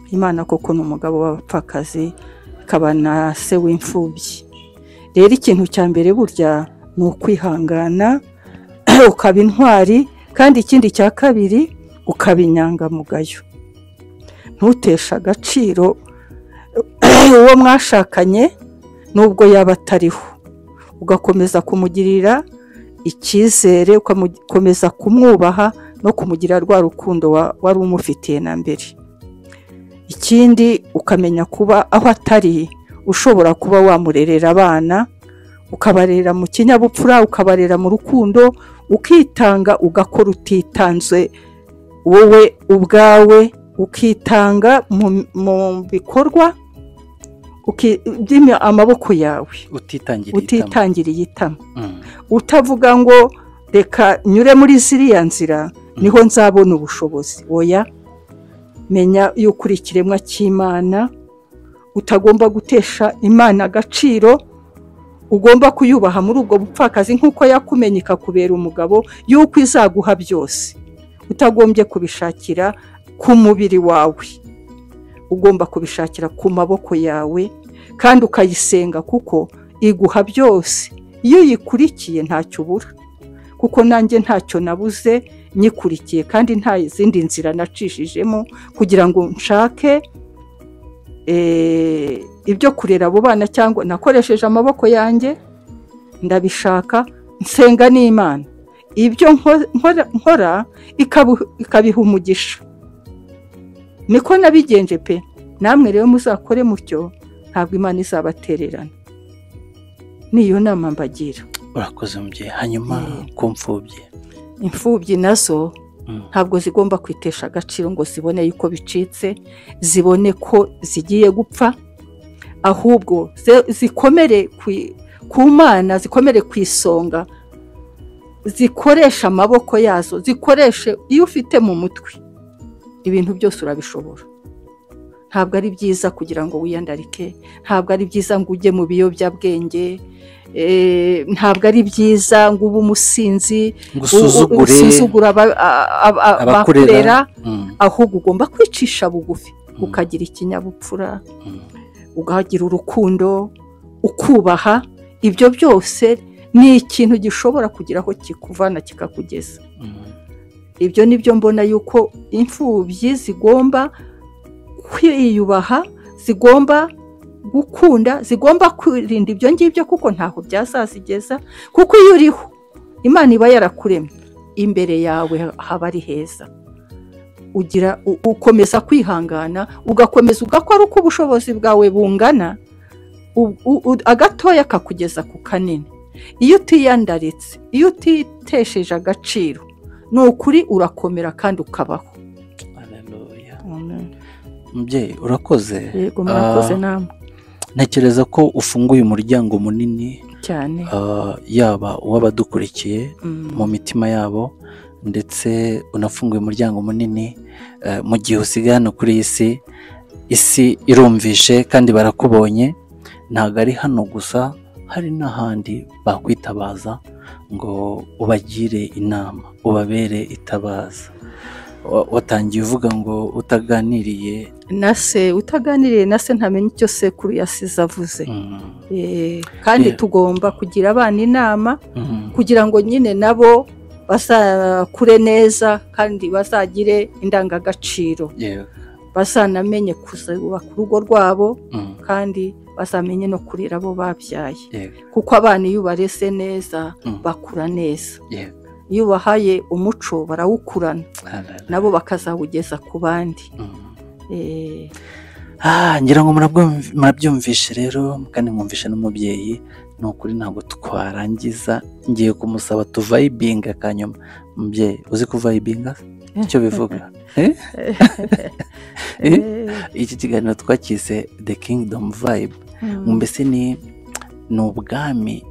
Imana koko ni umugabo w'abapfakazi, ikaba na se w'imfubyi. Rero ikintu cya mbere burya ni ukwihangana, ukaba intwari, kandi ikindi cya kabiri ukaba inyangamugayo. Ntuteshe agaciro uwo mwashakanye nubwo yaba atariho, ugakomeza kumugirira icyizere, ugakomeza kumwubaha no kumugira rwa rukundo wari umufitiye na mbere. Ikindi ukamenya kuba aho atari ushobora kuba wamurerera abana, ukabarera mu kinyabupfura, ukabarera mu rukundo, ukitanga, ugakora utitanze wowe ubwawe, ukitanga mu bikorwa amaboko yawe, utitangiriye itama, utavuga ngo reka nyure muri ziriya nzira niho nzabona ubushobozi. Oya, menya yuko uri ikiremwa cy'Imana, utagomba gutesha Imana agaciro, ugomba kuyubaha muri ubwo bupfakazi nk'uko yakumenye ikakubera umugabo, yuko izaguha byose, utagombye kubishakira ku mubiri wawe, ugomba kubishakira ku maboko yawe, kandi ukayisenga kuko iguha byose. Iyo uyikurikiye ntacyo ubura, kuko nanjye ntacyo nabuze nyikurikiye, kandi nta zindi nzira nacishijemo kugira ngo nshake ibyo kurera abo bana, cyangwa nakoresheje amaboko yanjye ndabishaka, nsenga n'Imana, ibyo nkora ikabiha umugisha. Niko nabigenje pe. Namwe rero muzakore mutyo, ntabwo Imana izabatererana. Niyo nama mbagira. Urakoze mubyeyi. Hanyuma ku mfubyi, imfubyi nazo ntabwo zigomba kwitesha agaciro ngo zibone yuko bicitse, zibone ko zigiye gupfa, ahubwo zikomere ku Mana, zikomere ku isonga, zikoresha amaboko yazo, zikoreshe iyo ufite mu mutwe ibintu byose urabishobora. Ntabwo ari byiza kugira ngo wiyandarike, ntabwo ari byiza ngo ujye mu biyobyabwenge, ntabwo ari byiza ngo ube umusinzi, usuzugure abakurera, ahubwo ugomba kwicisha bugufi, ukagira ikinyabupfura, ukagira urukundo, ukubaha. Ibyo byose ni ikintu gishobora kugira aho kikuvana kikakugeza. Ibyo nibyo mbona yuko imfubyi zigomba kwiyubaha, zigomba gukunda, zigomba kwirinda ibyo ngibyo, kuko ntaho byazazigeza. Kuko iyo uriho Imana iba yarakuremye, imbere yawe haba ari heza. Ugira ukomeza kwihangana, ugakomeza ugakora uko ubushobozi bwawe bungana, agatoya kakugeza ku kanini. Iyo utiyandaritse, iyo utitesheje agaciro, ni ukuri urakomera kandi ukabaho. Haleluya. Mubyeyi urakoze. Yego, murakoze namwe. Ntekereza ko ufunguye umuryango munini cyane, yaba uw'abadukurikiye mu mitima yabo, ndetse unafunguye umuryango munini mu gihe usigaye hano kuri iyi si. Isi irumvishe kandi barakubonye, ntabwo ari hano gusa, hari n'ahandi bakwitabaza ngo ubagire inama, ubabere itabaza. Watangiye uvuga ngo utaganiriye na se, utaganiriye na se ntamenya icyo sekuru yasize avuze. Kandi tugomba kugira abana inama kugira ngo nyine nabo bazakure neza kandi bazagire indangagaciro, bazanamenye kuzubaka urugo rwabo kandi bazamenye no kurera abo babyaye, kuko abana iyo ubareze neza bakura neza, iyo ubahaye umuco barawukurana nabo bakazawugeza ku bandi. Ngira ngo murabyumvishe rero, kandi mwumvishe n'umubyeyi. Ni ukuri ntabwo twarangiza, ngiye kumusaba tuvayibinga kanyuma. Mubyeyi, uzi kuvayibinga icyo bivuga? Iki kiganiro twakise The Kingdom Vibe, mbese ni ubwami,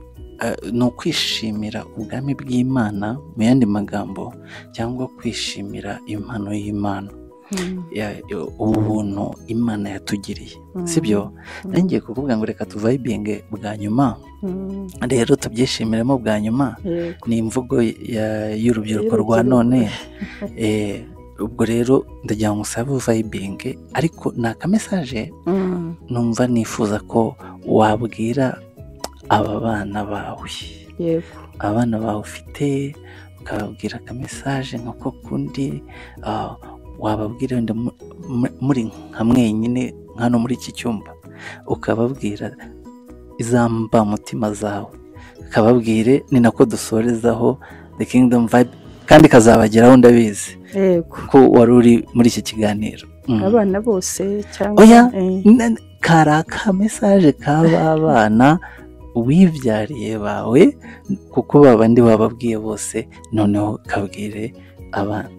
ni ukwishimira ubwami bw'Imana mu yandi magambo, cyangwa kwishimira impano y'Imana, ubuntu Imana yatugiriye, sibyo? Ngiye kukuvuga ngo reka tuvayibinge bwa nyuma, rero tubyishimiremo bwa nyuma. Ni imvugo y'urubyiruko rwa none. Ubwo rero ndagira ngo usabe uvayibinge, ariko ni akamesaje numva nifuza ko wabwira aba bana bawe, abana bawe ufite, ukababwira akamesaje nka ko kundi wababwira wenda muri nka mwenyine hano muri iki cyumba, ukababwira izamba mutima zawe, ukababwire. Ni nako dusorezaho The Kingdom Vibe, kandi kazabageraho ndabizi ko wari uri muri iki kiganiro. Abana bose cyangwa oya, kari akamesaje k'aba bana wibyariye bawe, kuko babandi bababwiye bose, noneho kabwire abana.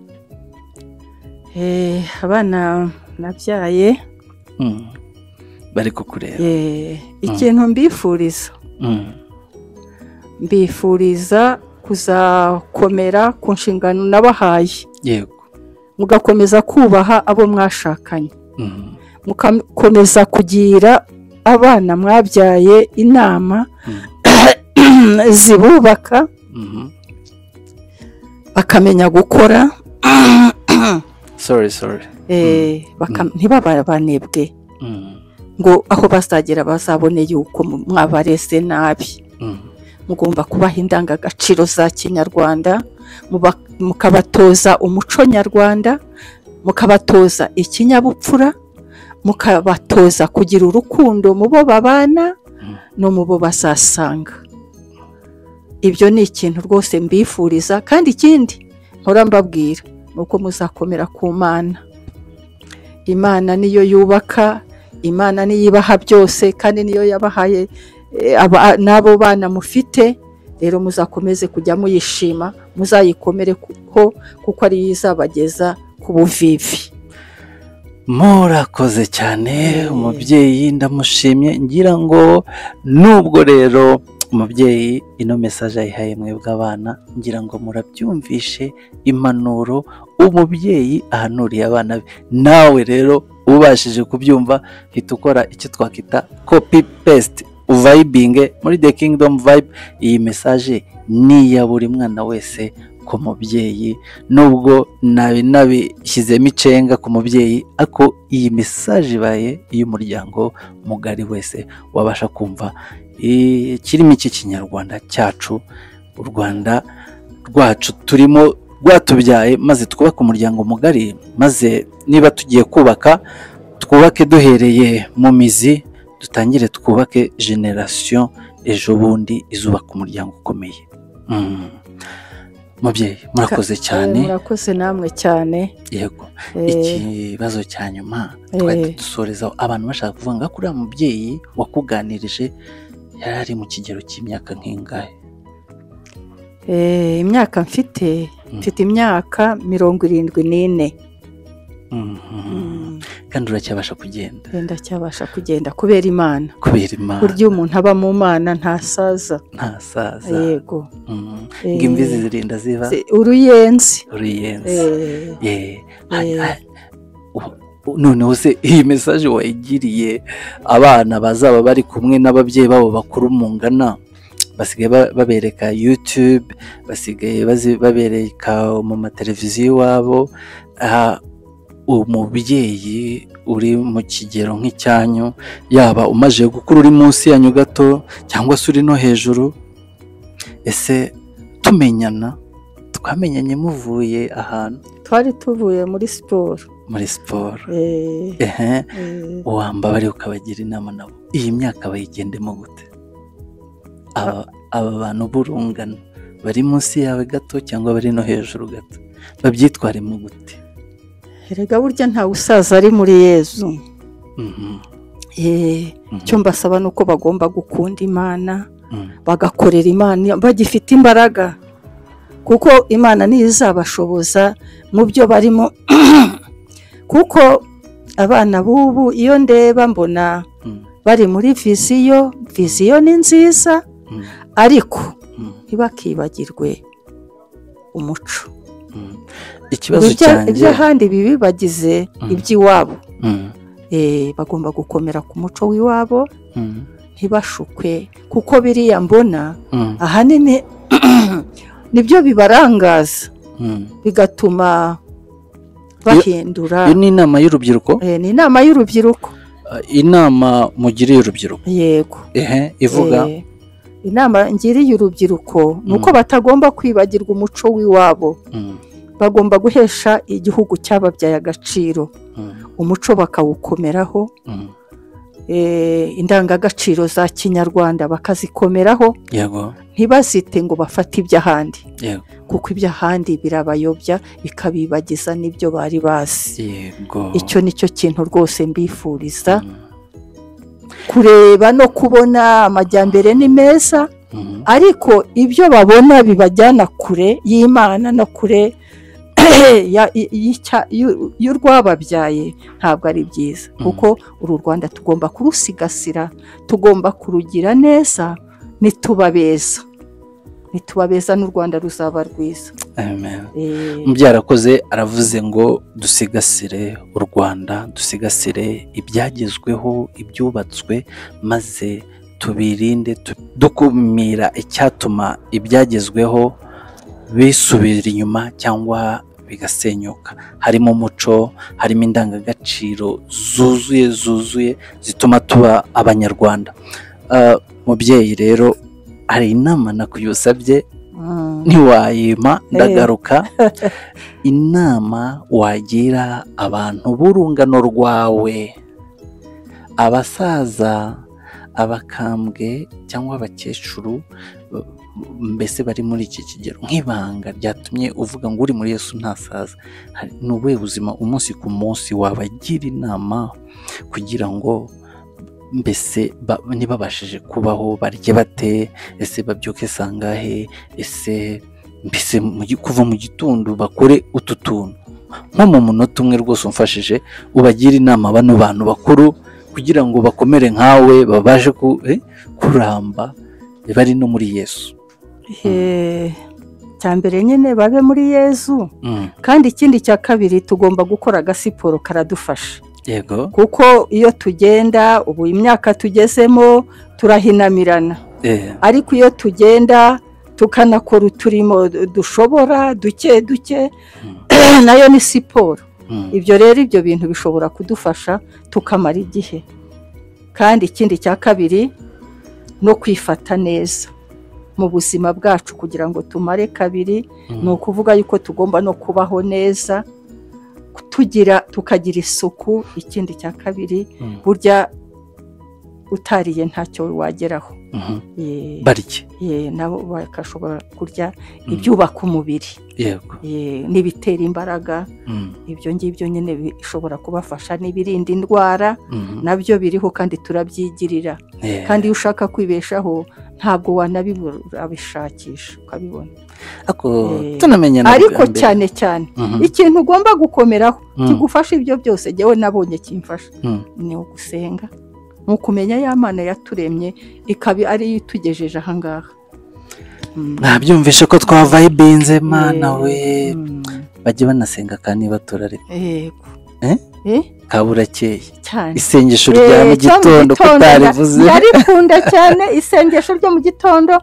Abana nabyaye bari kukureba. Ikintu mbifuriza, mbifuriza kuzakomera ku nshingano nabahaye. Yego. Mugakomeza kubaha abo mwashakanye, mugakomeza kugira abana mwabyaye inama zibubaka, bakamenya gukora. Sorry. Ntibabanebwe ngo aho bazagera bazabone yuko mwabareze nabi. Mugomba kubaha indangagaciro za Kinyarwanda, mukabatoza umuco nyarwanda, mukabatoza ikinyabupfura, mukabatoza kugira urukundo mu bo babana no mu bo bazasanga. Ibyo ni ikintu rwose mbifuriza, kandi ikindi mpora mbabwira nuko muzakomera ku Mana. Imana niyo yubaka, Imana niyo ibaha byose, kandi niyo yabahaye n'abo bana mufite. Rero muzakomeze kujya muyishima, muzayikomereho kuko ari izabageza ku buvivi. Murakoze cyane umubyeyi, ndamushimye. Ngira ngo nubwo rero umubyeyi ino message ayihaye mwebwe abana, ngira ngo murabyumvishe impanuro umubyeyi ahanuriye abana be. Nawe rero ubashije kubyumva, hita ukora icyo twakita copy paste, uvayibinge muri The Kingdom Vibe. Iyi message ni iya buri mwana wese ku mubyeyi, nubwo nabishyizemo icenga ku mubyeyi, ariko iyi message ibaye iy'umuryango mugari wese wabasha kumva ikirimi cy'ikinyarwanda cyacu, u Rwanda rwacu turimo rwatubyaye, maze twubake umuryango mugari. Maze niba tugiye kubaka, twubake duhereye mu mizi, dutangire twubake generation ejo bundi izubaka umuryango ukomeye. Mubyeyi, murakoze cyane. Murakoze namwe cyane. Yego. Ikibazo cya nyuma twari dusorezaho, abantu bashaka kuvuga ngo kuriya mubyeyi wakuganirije yari ari mu kigero cy'imyaka nk'ingahe? Imyaka mfite, mfite imyaka 74. Kandi uracyabasha kugenda? Ndacyabasha kugenda kubera Imana. Kubera Imana. Burya umuntu aba mu Mana ntasaza. Ntasaza. Yego. Ngo imvi zirinda ziba uruyenzi. Uruyenzi. Noneho se iyi message wayigiriye abana bazaba bari kumwe n'ababyeyi babo bakuru mungana, Basigaye babereka YouTube, basigaye babereka mu mateleviziyo iwabo. Umubyeyi uri mu kigero nk'icyanyu, yaba umaze gukura uri munsi yanyu gato cyangwa se uri no hejuru, ese tumenyana twamenyanye muvuye ahantu? Twari tuvuye muri siporo. Muri siporo. Ehe, wambabariye ukabagira inama nabo, iyi myaka bayigendemo gute? Aba bantu b'urungano bari munsi yawe gato cyangwa bari no hejuru gato, babyitwaremo gute? Erega burya ntawe usaza ari muri Yezu. Icyo mbasaba ni uko bagomba gukunda Imana, bagakorera Imana bagifite imbaraga, kuko Imana niyo izabashoboza mu byo barimo. Kuko abana b'ubu iyo ndeba mbona bari muri viziyo, viziyo ni nziza, ariko ntibakibagirwe umuco. Ikibazo cyanjye, iby'ahandi bibibagize iby'iwabo. Bagomba gukomera ku muco w'iwabo, ntibashukwe, kuko biriya mbona ahanini nibyo bibarangaza, bigatuma bahindura. Iyo ni inama y'urubyiruko? Ni inama y'urubyiruko. Inama mugiriye urubyiruko? Yego. Ehe, ivuga? Inama ngiriye urubyiruko ni uko batagomba kwibagirwa umuco w'iwabo. Bagomba guhesha igihugu cyababyaye agaciro, umuco bakawukomeraho, indangagaciro za kinyarwanda bakazikomeraho. Yego. Ntibazite ngo bafate iby'ahandi, Yego. kuko iby'ahandi birabayobya bikabibagiza n'ibyo bari bazi. Yego. Icyo nicyo kintu rwose mbifuriza, kureba no kubona amajyambere ni meza, ariko ibyo babona bibajyana kure y'Imana no kure y'urwababyaye ntabwo ari byiza. Kuko uru Rwanda tugomba kurusigasira, tugomba kurugira neza, nituba beza n'u Rwanda ruzaba rwiza. Amen. Mubyarakoze aravuze ngo dusigasire u Rwanda, dusigasire ibyagezweho, ibyubatswe, maze tubirinde dukumira icyatuma ibyagezweho bisubira inyuma cyangwa bigasenyuka. Harimo umuco, harimo indangagaciro zuzuye zituma tuba Abanyarwanda. Mubyeyi rero, hari inama nakuyusabye ntiwayima, ndagaruka. Inama wagira abantu b'urungano rwawe, abasaza, abakambwe cyangwa abakecuru, mbese bari muri iki kigero, nk'ibanga ryatumye uvuga ngo uri muri Yesu ntasaza, ni ubuhe buzima umunsi ku munsi wabagira inama kugira ngo mbese ntibabashije kubaho barye bate, ese babyuke sangahe, ese mbese kuva mu gitondo bakore utu tuntu? Nko mu munota umwe rwose umfashije ubagira inama bano bantu bakuru kugira ngo bakomere nkawe, babashe kuramba bari no muri Yesu. Cya mbere nyine babe muri Yesu, kandi ikindi cya kabiri tugomba gukora agasiporo karadufasha. Yego. Kuko iyo tugenda ubu imyaka tugezemo turahinamirana, ariko iyo tugenda tukanakora uturimo dushobora duke duke, nayo ni siporo. Ibyo rero ibyo bintu bishobora kudufasha tukamara igihe. Kandi ikindi cya kabiri no kwifata neza mu buzima bwacu kugira ngo tumare kabiri, ni ukuvuga yuko tugomba no kubaho neza, tugira tukagira isuku. Ikindi cya kabiri, burya utariye ntacyo wageraho. Barye nabo bakashobora kurya ibyubaka umubiri, n'ibitera imbaraga. Ibyo ngibyo nyine bishobora kubafasha, n'ibirinda indwara nabyo biriho kandi turabyigirira. Kandi iyo ushaka kwibeshaho ntabwo wanabishakisha ukabibona. Ariko cyane cyane ikintu ugomba gukomeraho kigufasha ibyo byose, jyewe nabonye kimfasha, ni ugusenga, ni ukumenya ya Mana yaturemye ikaba ariyo itugejeje aha ngaha. Nabyumvishe ko twavayibinze Mana we. Bajye banasenga kandi batura ariko. Yego. Kaburakeye cyane. Isengesho rya mu gitondo kutarivuze. Ndarikunda cyane isengesho ryo mu gitondo,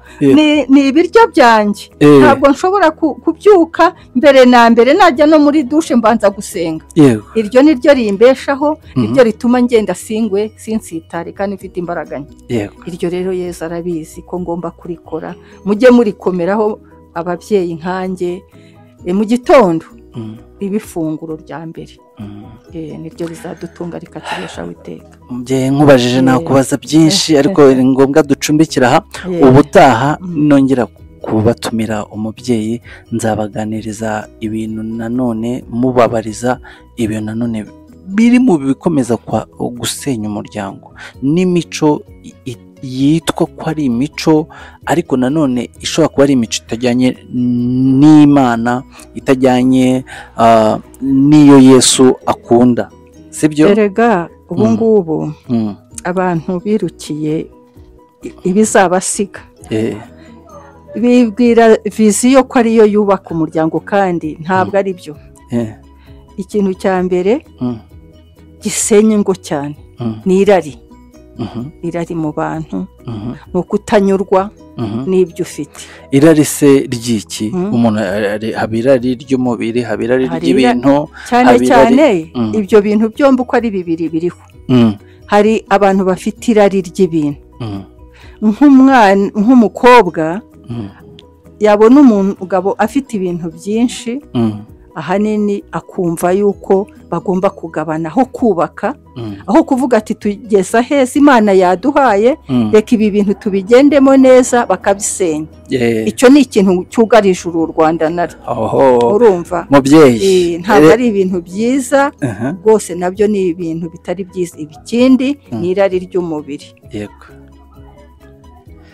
ni ibiryo byanjye. Ntabwo nshobora kubyuka mbere na mbere najya no muri dushe mbanza gusenga. Iryo ni ryo rimbeshaho, niryo rituma ngenda singwe sinsitare kandi mfite imbaraga nke. Iryo rero Yezu arabizi ko ngomba kurikora. Mujye murikomeraho ababyeyi nkanjye mu gitondo. Ibifunguro rya mbere niryo rizadutunga rikatubeshaho iteka. Umubyeyi nkubajije nakubaza byinshi ariko ni ngombwa ducumbikira aha. Ubutaha nongera kubatumira umubyeyi nzabaganiriza ibintu nanone, mubabariza ibintu nanone biri mu bikomeza gusenya umuryango n'imico yitwa ko ari imico ariko nanone ishobora kuba ari imico itajyanye n'Imana, itajyanye n'iyo Yesu akunda, sibyo? Erega ubu ngubu abantu birukiye ibizabasiga, bibwira viziyo ko ariyo yubaka umuryango kandi ntabwo ari byo. Ikintu cya mbere gisenya ingo cyane ni irari. Irari mu bantu ni ukutanyurwa n'ibyo ufite. Irari se ry'iki? Umuntu haba irari ry'umubiri, haba irari ry'ibintu, cyane cyane ibyo bintu byombi uko ari bibiri biriho. Hari abantu bafite irari ry'ibintu, nk'umwana nk'umukobwa yabona umugabo afite ibintu byinshi, ahanini akumva yuko bagomba kugabana aho kubaka, aho kuvuga ati tugeza heza Imana yaduhaye, reka ibi bintu tubigendemo neza, bakabisenya. Icyo ni ikintu cyugarije uru Rwanda narwo. Urumva mubyeyi, ntabwo ari ibintu byiza rwose, nabyo ni ibintu bitari byiza. Ikindi ni irari ry'umubiri. Yego,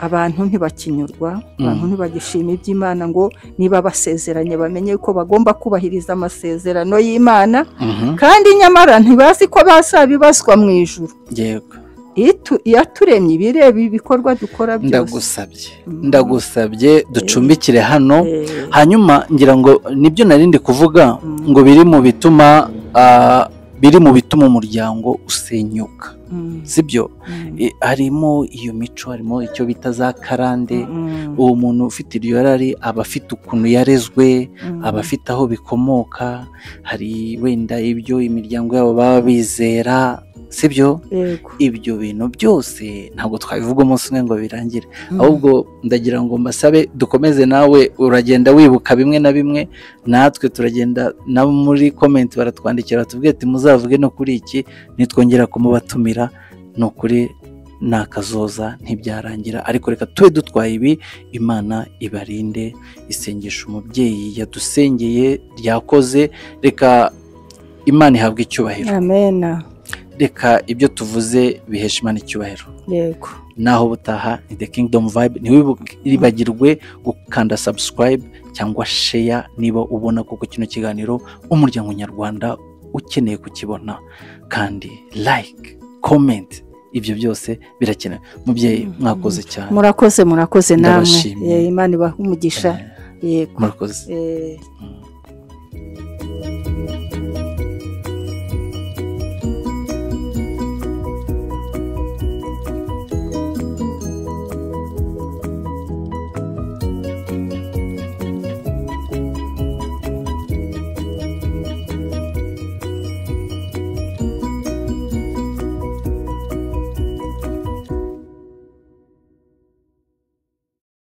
abantu ntibakinyurwa, abantu ntibagishima iby'Imana ngo niba basezeranye bamenye ko bagomba kubahiriza amasezerano y'Imana, kandi nyamara ntibazi ko bazabibazwa mu ijuru. Yego, iyaturemye ibireba ibikorwa dukora byose. Ndagusabye ducumbikire hano. Hanyuma ngira ngo nibyo narindi kuvuga ngo biri mu bituma umuryango usenyuka, sibyo? Harimo iyo mico, harimo icyo bita za karande. Uwo muntu ufite iryo rari aba afite ukuntu yarezwe, aba afite aho bikomoka, hari wenda ibyo imiryango yabo baba bizera, sibyo? Ibyo bintu byose ntabwo twabivuga umunsi umwe ngo birangire, ahubwo ndagira ngo mbasabe dukomeze. Nawe uragenda wibuka bimwe na bimwe, natwe turagenda na muri comment baratwandikira batubwiye ati muzavuge no kuri iki, nitwongera kumubatumira. Ni ukuri nakazoza ntibyarangira, ariko reka tube dutwaye ibi. Imana ibarinde. Isengesho umubyeyi yadusengeye ryakoze, reka Imana ihabwe icyubahiro. Amen. Reka ibyo tuvuze bihesha Imana icyubahiro. Yego. Naho butaha ni The Kingdom Vibe. Ntiwibagirwe gukanda subscribe cyangwa share niba ubona koko kino kiganiro umuryango nyarwanda ukeneye kukibona, kandi like, comment, ibyo byose birakenewe. Mubyeyi mwakoze cyane. Murakoze, murakoze namwe. Imana ibahe umugisha. Yego, murakoze.